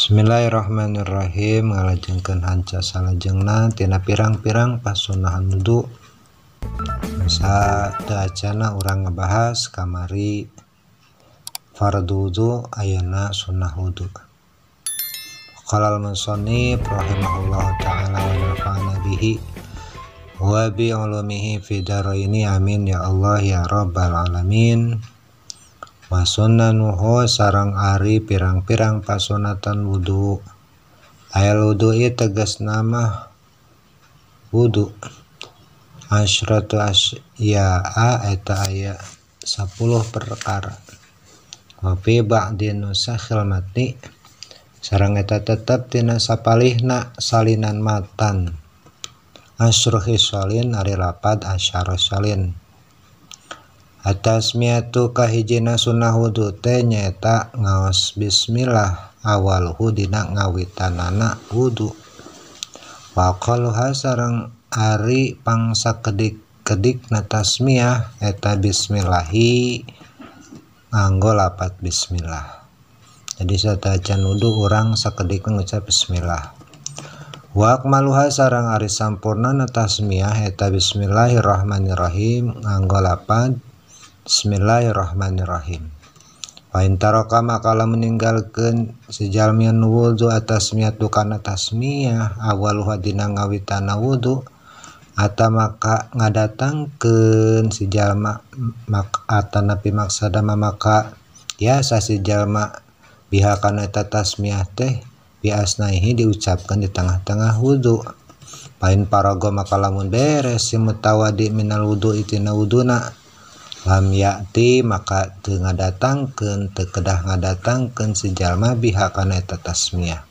Bismillahirrahmanirrahim. Ngalajengkeun hanca salajengna tina pirang-pirang pasunahan wudu. Masa teu acana urang ngebahas kamari fardhu wudu, ayeuna sunnah wudu. Qala al-musannif rahimahullahu taala wa nafa'ana bihi wa bi ulumihi fi dharaini, amin ya Allah ya rabbal alamin. Wa sunnanuhu sareng ari pirang-pirang pasunatan wudu. Ayal wudu'i tegasna mah wudu. Asyratu asya'a eta aya 10 perkara. Wa fi ba'di nusakhil matni sareng eta tetep tina sapalihna salinan matan. Asyru khisalin ari lapad asyara salin. Atasmiyatu kahijina sunnah wudu teh nyaeta ngaos bismillah awaluhu dina ngawitanana wudu. Wa qaluha sareng ari pangsakedik-kedikna tasmiyah eta bismillahi nganggo lapat bismillah. Jadi satacan wudu urang sakedik ngucap bismillah. Wa akmaluha sareng ari sampurnana tasmiyah eta bismillahirrahmanirrahim nganggo lapat bismillahirrahmanirrahim. Wa in taraka maka lamun ninggalkeun si jalmi anu wudu atasmiyah kana tasmiyah awaluha dina ngawitana wudu ata maka ngadatangkeun si jalma atanapi maksada maka biasa si jalma biha kana eta tasmiyah teh biasnaihi diucapkeun di tengah-tengah wudu. Pain parago maka lamun beres si mutawadi minal wudu tina wuduna lam ya'ti maka teu ngadatangkeun teu kedah ngadatangkeun si jalma biha kana eta tasmiyah.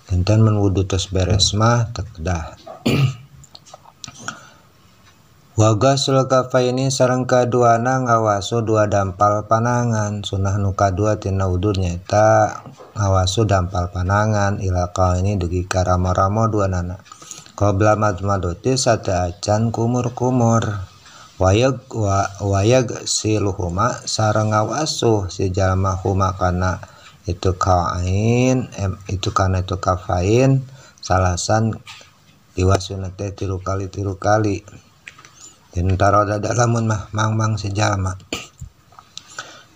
Enten mun wudu tos beres mah teu kedah. Wa ghasul kafaini sareng kaduana ngawasu dua dampal panangan. Sunah nu kadua tina wudu nyaeta ngawasu dampal panangan ila qaini dugi ka ramo-ramo duanana. Qabla madmadoti sateuacan kumur-kumur. Wayag wayag siluhuma sareng ngawasuh si jalma huma kana itu kain itu kana itu kafain salasan diwasuna teh tilu kali tilu kali. Taroda lamun mah mangmang si jalma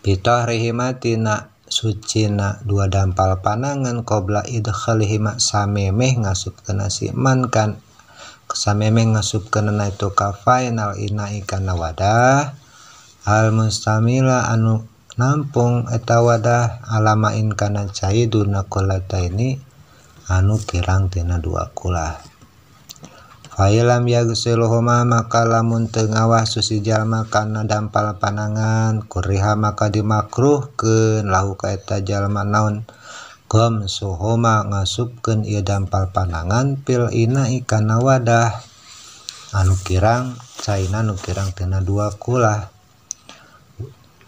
bitahrihima tina sucina dua dampal panangan qabla idkhalihima samemeh ngasupkeun si man kan samemeh ngasupkeun itu kafain al ina'i kana wadah al mustamila anu nampung eta wadah alamain kana cai duna kulataini anu kirang tina dua kulah. Fa'ilam yaghsiluhuma maka lamun teu ngawasu si jalma kana dampal panangan kuriha maka dimakruhkeun lahu ka eta jalma naon ghamsuhuma ngasupkeun ieu dampal panangan fil ina'i kana wadah anu kirang caina nu kirang tina dua kulah.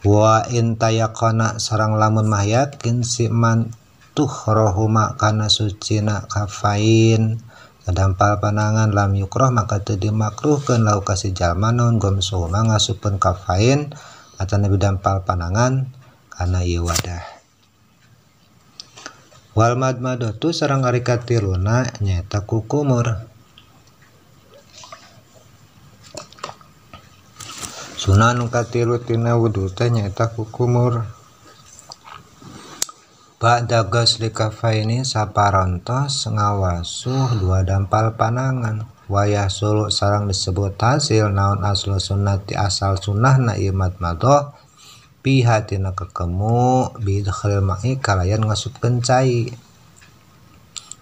Wa in tayaqana sareng lamun mah yakin si man tuhrohuma kana sucina kafain dampal panangan lam yukroh maka teu dimakruhkeun lahu ka si jalma naon ghamsuhuma ngasupkeun kafain atanabi dampal panangan kana ieu wadah. Wal madmadatu sareng ari katiluna nyaeta kukumur. Sunah nu katilu tina wudu teh nyaeta kukumur. Ba'da ghusli kafaini saparantos ngawasuh dua dampal panangan. Wayah sulu sareng disebut hasil naon aslu sunnati asal sunnahna ieu madmadah biha tina kekemu bidkhil ma'i kalayan ngasupkeun cai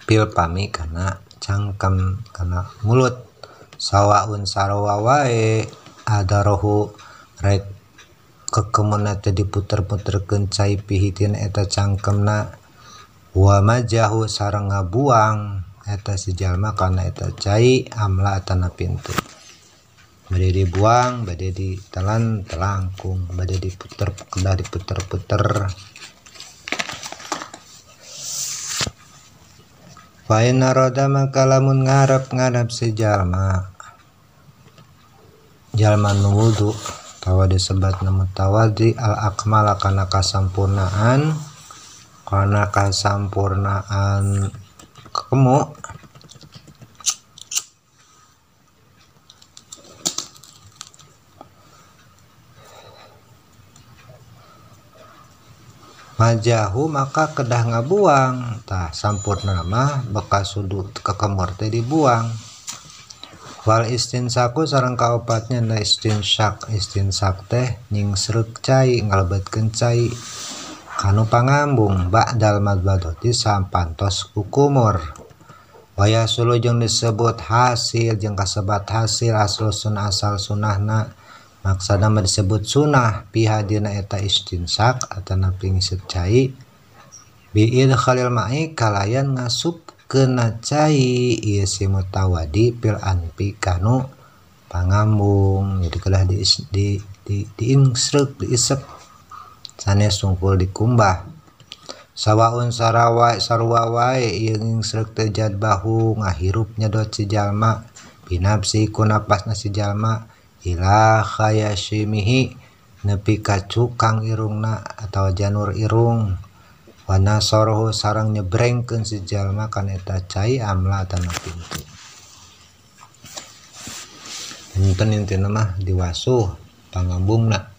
pil pami kana cangkem kana mulut sawaun sarua wae adarohu rek kekemuna teh diputer-puterkeun cai pihi tina eta cangkemna wa majahu sareng ngabuang eta si jalma kana eta cai amla atana pintu bade dibuang bade ditelan telangkung bade diputer kedah diputer-puter. Fa in arada maka lamun ngarep-ngarep si jalma jalma nu wudu tawa disebat na mutawadi al akmala kana kasampurnaan Kana kasampurnaan kekemu majahu maka kedah ngabuang. Tah sampurna mah bekas sudu kekemur teh dibuang. Wal istinsaku sareng kaopatnya na istinsak. Istinsak teh nyingsereuk cai ngalebetkeun cai kanu pangambung ba'dal madmadati sampantos kukumur. Waya sulu jeung disebut hasil jeung kasebat hasil asal sunah asal sunahna maksana mah disebut sunah piha dina eta istinsak atanapi ngisep cai bi idkhalil ma'i kalayan ngasup kena cai ieu si mutawadi pil anpi kanu pangambung. Jadi kedah diinsreuk diisep sanes sungkul dikumbah. Sawaun sarawai sarua wae ieu ngingsreuk teh jadbahu ngahirup nyedot si jalma binapsi ku napasna si jalma ila khayashimihi nepi ka cukang irungna atawa janur irung wana sorohu sareng nyebrengkeun si jalma kana eta cai amla tanah pintu. Enten intina mah diwasuh pangambungna.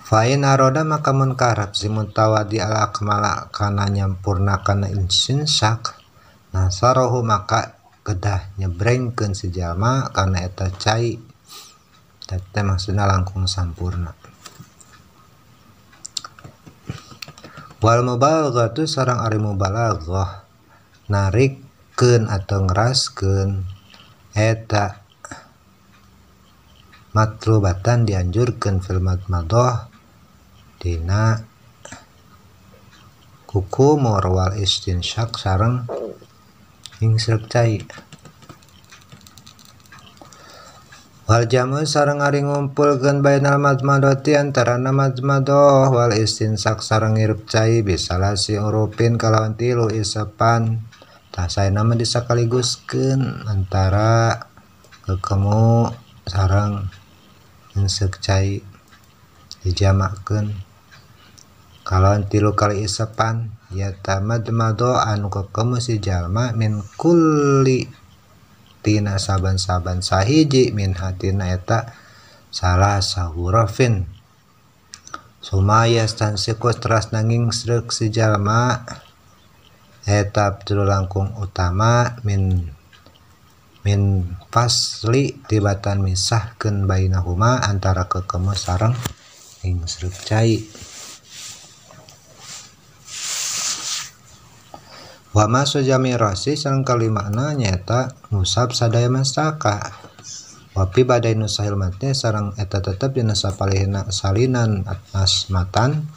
Fa'in aroda maka mun karep si mutawadi al akmala kana nyampurna kana istinsak nasarohu maka kedah nyebrengkeun si jalma kana eta cai teh maksudna langkung sampurna. Wal mubalaghatu sareng ari mubalaghah narikkeun atau ngeraskeun eta matlubatan dianjurkeun fil madmadah dina kukumur wal istinsyak sareng ingsreuk cai. Wal jamu sareng ari ngumpulkeun bainal madmadati antarana madmadah wal istinsak sareng ngirup cai bisalasi urupin kalawan tilu isepan. Tah saena mah disakaliguskeun antara kekemu sareng ingsreuk cai dijamakkeun kalawan tilu kali isepan yata madmadah anu kekemu si jalma min kulli tina saban-saban sahiji min hatina eta salah sahurafin sumaya stansiku teras nanging sreuk si jalma eta telu langkung utama min fasli tibatan misahkeun bainahuma antara kekemu sareng ingsreuk cai. Wa masu jami rasi sareng kalimana nyaeta ngusap sadaya mastaka. Wa fi badai nusahil matni sareng eta tetep dina sapalihna salinan asmatan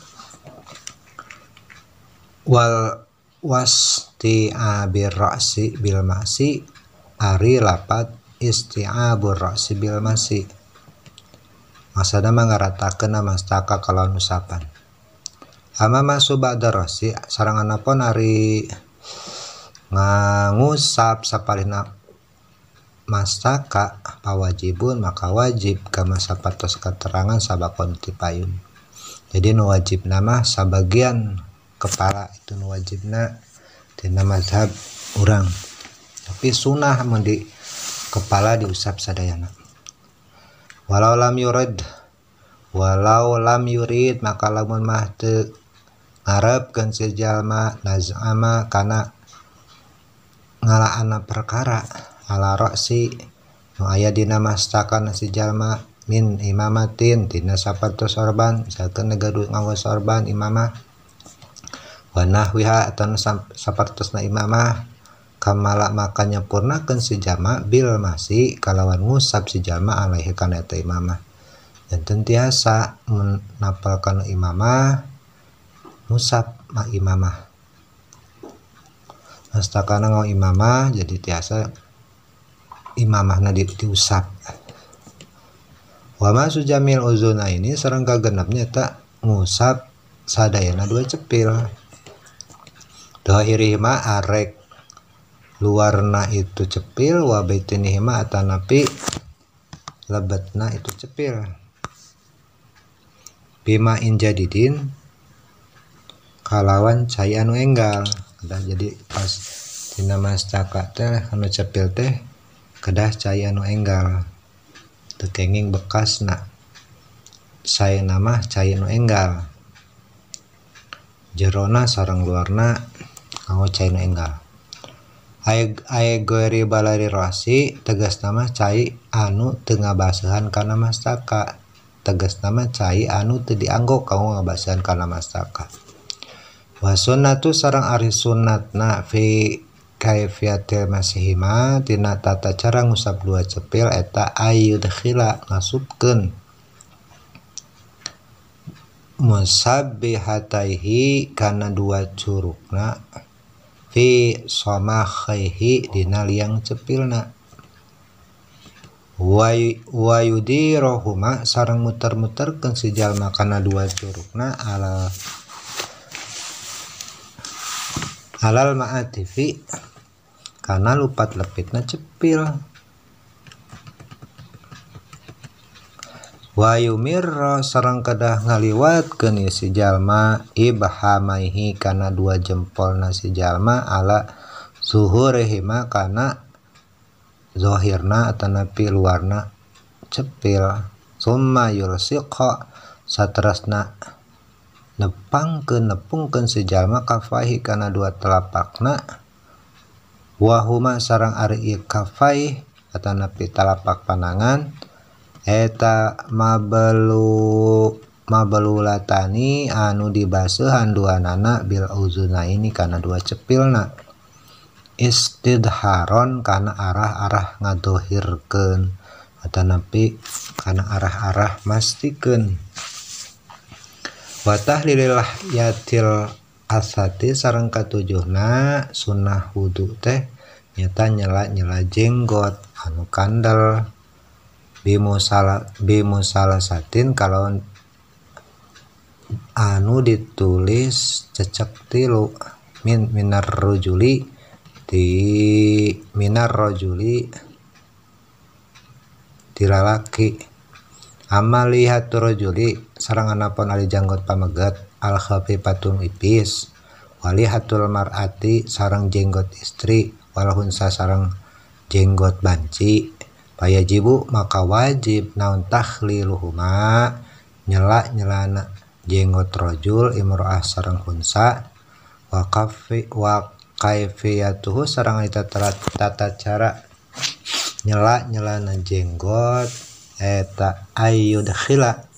wal wasti'abir ra'si bil ma'si ari lapat isti'abur ra'si bil ma'si. Maksudna mangaratakeun mastaka kalawan usapan. Ama masu ba'da ra'si sareng anapun ari ngusap sapalihna mastaka pawajibun maka wajib kama sapatos keterangan sabakon ti payun. Jadi nu wajibna mah sabagian kepala itu nu wajibna dina mazhab urang. Tapi sunah mun di kepala diusap sadayana. Walau lam yurid maka lamun mah teu ngarepkeun si jalma nazama kana ngalaana perkara ala ra'si nu aya dina mastaka si jalma min imamatin tina sapertos sorban misalkeun gaduh nganggo sorban imamah wa nahwiha atawa sapertosna imamah kamala maka nyampurnakeun si jalma bil masi kalawan ngusap si jalma alaihi kana eta imamah. Janten tiasa menapalkan imamah ngusap ma imamah mastakana ngau imamah jadi tiasa imamahna diusap. Wa masu jamil uzuna ini sareng kagenepnya eta ngusap sadayana dua cepil. Dohirihima arek luarna itu cepil wa baitinihima atanapi lebetna itu cepil bima injadidin kalawan cai anu enggal. Kedah jadi pas dina mastaka teh anu cepil teh kedah cai anu enggal teu kenging bekasna saena mah cai anu enggal jerona sareng luarna kanggo cai anu enggal. Ae goeri balari rasi tegasna mah cai anu teu ngabaseuhan kana mastaka tegasna mah cai anu teu dianggo kanggo ngabaseuhan kana mastaka. Wa sunnatu sareng ari sunnatna fi kaifiyatil masihima tina tata cara ngusap dua cepil eta ayyudkhila ngasupkeun musabbihataihi kana dua curugna fi somakhaihi dina liang cepilna wa yudirohuma sareng muter-muterkeun si jalma kana dua curugna alal ma'atifi kana lupat lepitna cepil wa yumirra sareng kedah ngaliwatkeun si jalma ibhamaihi kana dua jempolna si jalma ala zuhurihima kana zahirna atanapi luarna cepil summa yulsiqa saterasna nepangkeun nepungkeun si jalma kafaihi kana dua telapakna wa huma sareng ari kafai atanapi telapak panangan eta mabelulatani anu dibaseuhan duanana bil uzunaini kana dua cepilna istidharon kana arah-arah ngadohirkeun atanapi kana arah-arah mastikeun. Wa tahlilil yatil asati sareng katujuhna sunnah wudu teh nyata nyela-nyela jenggot anu kandel bimusalasatin kalau anu ditulis cecek tilu minar rojuli di minar rojuli dilalaki amalihatur rojuli sareng anapun ali janggot pamegat al khafifatun ipis walihatul mar'ati sareng jenggot istri walhunsa sareng jenggot banci payajibu maka wajib naon takhliluhuma nyela nyelana jenggot rojul imro'ah sareng hunsa wa kaifiyatuhu sareng eta tata cara nyela nyelana jenggot eta ayyudkhila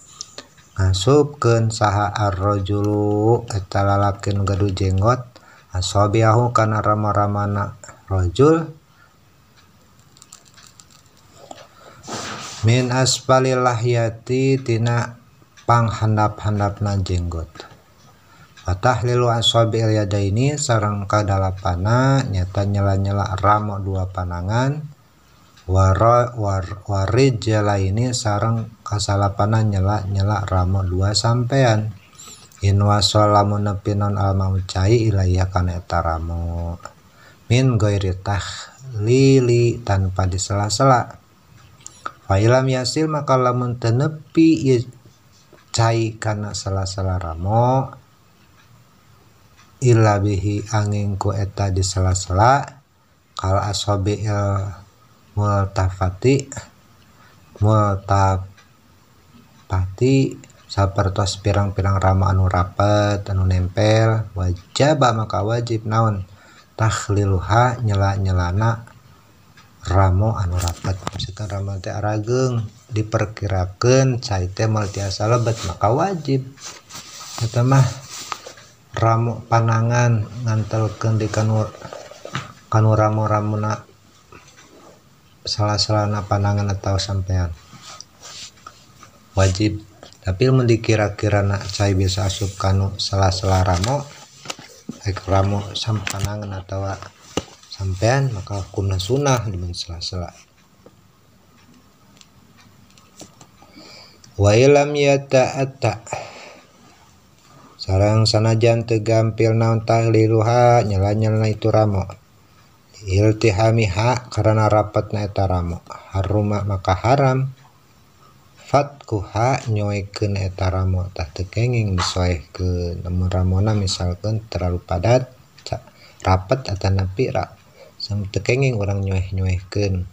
ngasupkeun saha ar-rajulu eta lalaki nu gaduh jenggot asabiahu kana rama-ramana rajul min asfalil lahyati tina panghandap-handapna jenggot. Wa tahlilu asabi'il yadaini sareng kadalapana nyata nyela-nyela ramo dua panangan warijlaini sareng kasalapana nyela-nyela ramo dua sampean in wasal lamun nepi non al mau cai ilaiha kana eta ramo min ghairi tahlili tanpa disela-sela. Fa ilam yasil maka lamun teu nepi ieu cai kana sela-sela ramo illa bihi angin ku eta disela-sela kal asabi'il multafati sapertos pirang-pirang rama anu rapet anu nempel wajaba maka wajib naon takhliluha nyela-nyelana ramo anu rapet. Misalkan ramo teh arageung diperkirakeun cai teh moal tiasa lebet maka wajib eta mah ramo panangan ngantelkeun di kanu ramo-ramona salah-salahna panangan atau sampean wajib. Tapi mun dikira-kira nak cai bisa asup kanu salah-salah ramo baik ramo sampanangan atau sampean maka hukumna sunah di sela-sela. Wa ilam yata'atta sareng sanajan teu gampil naon tahliluha nyela-nyelana itu ramo Iltihamiha karena rapatna eta ramo haruma maka haram fatkuha nyoekeun eta ramo tah teu kenging disoehkeun lamun ramona misalkeun terlalu padat rapat atanapi teu kenging urang nyoeh-nyoehkeun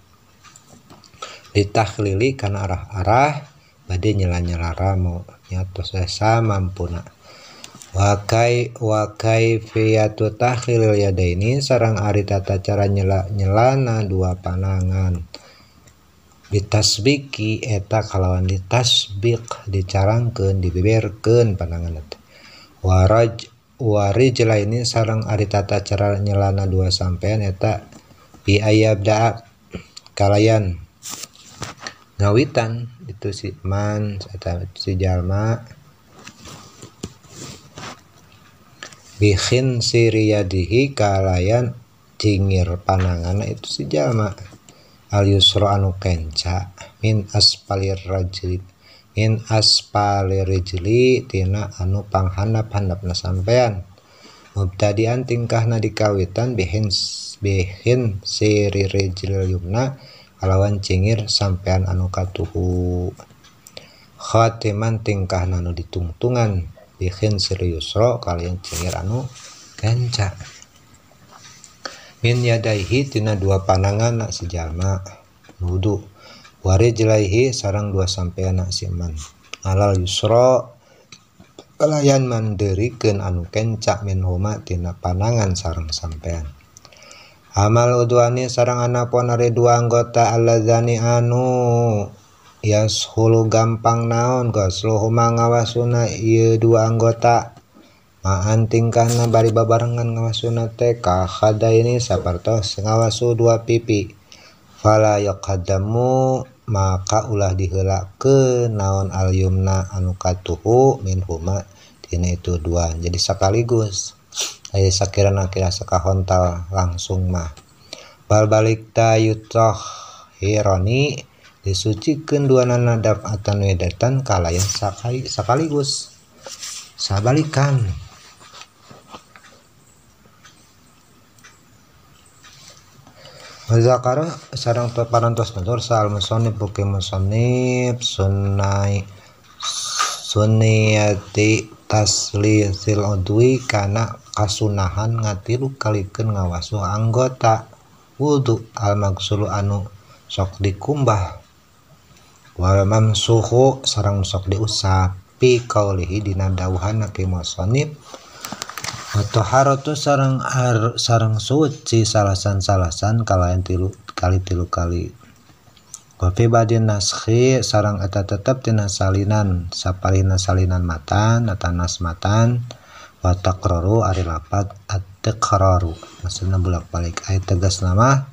ditakhlili kana arah-arah bade nyela-nyela ramo nya tos samampuna. Wakai wakai fiyatu takhlil yadaini sareng ari tata cara nyela-nyelana dua panangan ditasbiki eta kalawan ditasbik dicarangkeun dibeberkeun panangan teh. Waraj warijlaini sareng ari tata cara nyelana dua sampean eta bi ayabda kalayan ngawitan itu si man eta si jalma bihin siriyadihi kalayan cingir pananganna itu si jalma al yusra anu kenca min aspalir rajli min aspalir rijli tina anu panghandap-handapna sampean mubtadian tingkahna dikawitan bihin bihin siri rijlil yumna kalawan cingir sampean anu katuhu khatiman tingkahna anu ditungtungan bihin siri yusra kalayan cingir anu kenca min yadaihi tina dua panangan si jalma wudu warijlaihi sareng dua sampean si man alal yusra kalayan manderikeun anu kenca min huma tina panangan sareng sampean amal udwani sareng anapun ari dua anggota alladzani anu yashulu gampang naon ghasluhuma ngawasuna ieu dua anggota maan tingkahna bari babarengan ngawasuna teh ka khadaini sapertos ngawasu dua pipi fala yaqaddamu maka ulah diheulakeun naon al yumna anu katuhu min huma tina itu dua jadi sekaligus aya sakirana kira sakahontal langsung mah bal balik ta yutah hirani disucikeun duanana daf'atan wedatan kalayan sekaligus sabalikan. Zakara sareng parantos nutur sal musannif buki musannif sunnai sunniyati taslisil udwi kana kasunahan ngatilu kalikeun ngawasu anggota wudu al magsulu anu sok dikumbah wal mamsuhu sareng sok diusap pi kaulihi dina dawuhana ki musannif wa taharatu sareng sareng suci salasan-salasan kalayan tilu kali wa fi badin naskhi sareng eta tetep tina salinan sapalihna salinan matan atanas matan wa taqraru ari lapat at-taqraru maksudna bolak-balik aya tegas nama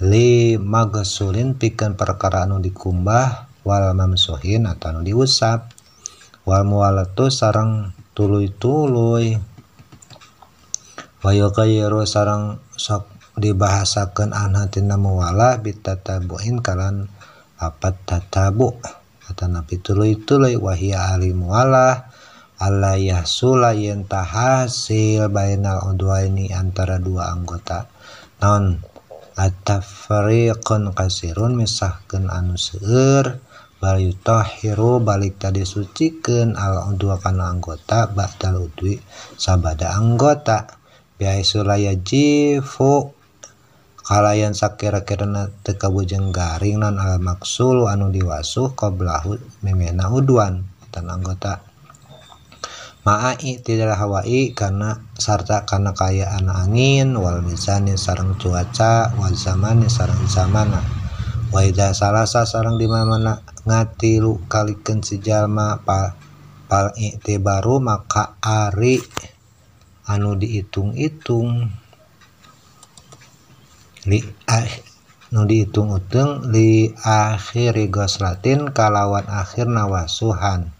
li magsulin pikeun perkara anu dikumbah wal mamsuhin atau anu diusap wal muwalatu sareng tuluy-tuluy wa yughayyiru sareng sok dibahasakeun anha tina muwalah bitatabuin kalan lapat tatabu atanapi tuluy-tuluy wa hiya ali muwalah alla yahsula yen tahasil bainal udwaini antara dua anggota naon at-tafriqun kasirun misahkeun anu seueur bal yutahhiru balik tadi sucikeun al udwa kana anggota ba'dal udwi sabada anggota biaisu la yajifu kalayan sakira-kirana teu kabujeng garing non al maksulu anu diwasuh qablahu memehna udwan tan anggota ma'i tidal hawai kana sarta kana kaayaan angin wal mizani sareng cuaca wal zamani sareng zamana wa idza salasa sareng di mana ngatilu kalikeun si jalma pal i'tibaru maka ari anu dihitung-hitung li nu dihitung-hitung li akhiri ghoslatin kalawan akhirna wasuhan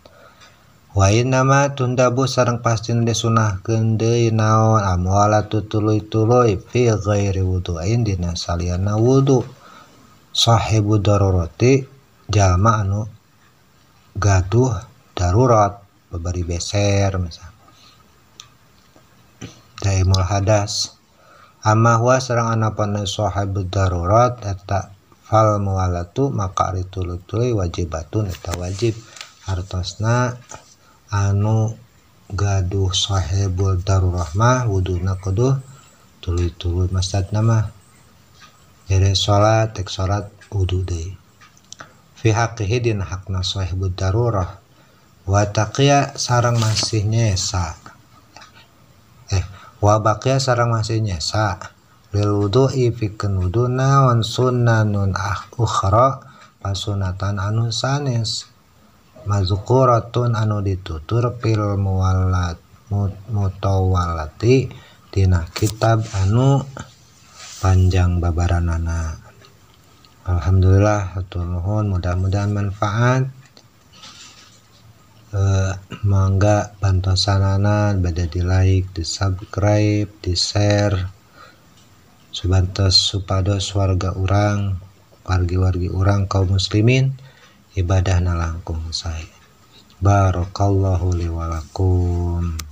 wa inna tundabu sareng pasti disunahkeun deui naon amwalatu tuluy-tuluy fi ghairi wudu'in dina saliyana wudu sahibu darurati jalma anu gaduh darurat babari beser misalnya daimul hadas Amma huwa sareng anapun sahibud darurat eta fal muwalatu maka ari tuluy-tuluy wajibatun eta wajib hartosna anu gaduh sahibul darurah mah wuduna kudu tuluy-tuluy maksudna mah beres salat tek salat wudu deui fi haqqihi dina hakna sahibud darurah wa taqiya sareng masih nyesa wa baqiya sareng masih nyesa lil wudu'i pikeun wudu naon sunnanun ukhra pasunatan anu sanes mazkuratun anu ditutur fil muwallat mutawallati dina kitab anu panjang babaranana. Alhamdulillah hatur nuhun, mudah-mudahan manfaat. Mangga bantosanana bade di like, di subscribe, di share subantos supados warga urang, wargi-wargi urang kaum muslimin ibadahna langkung sae. Barakallahu li wa lakum.